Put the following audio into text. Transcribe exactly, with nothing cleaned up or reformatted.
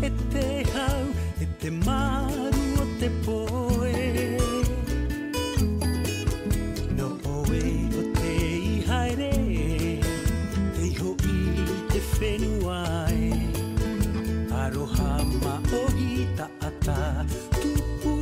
E te hau, e te maru o te poe. No ʻoe o tei haere, tei hoʻi i te fenua e. Aroha maʻohi taʻata, tupu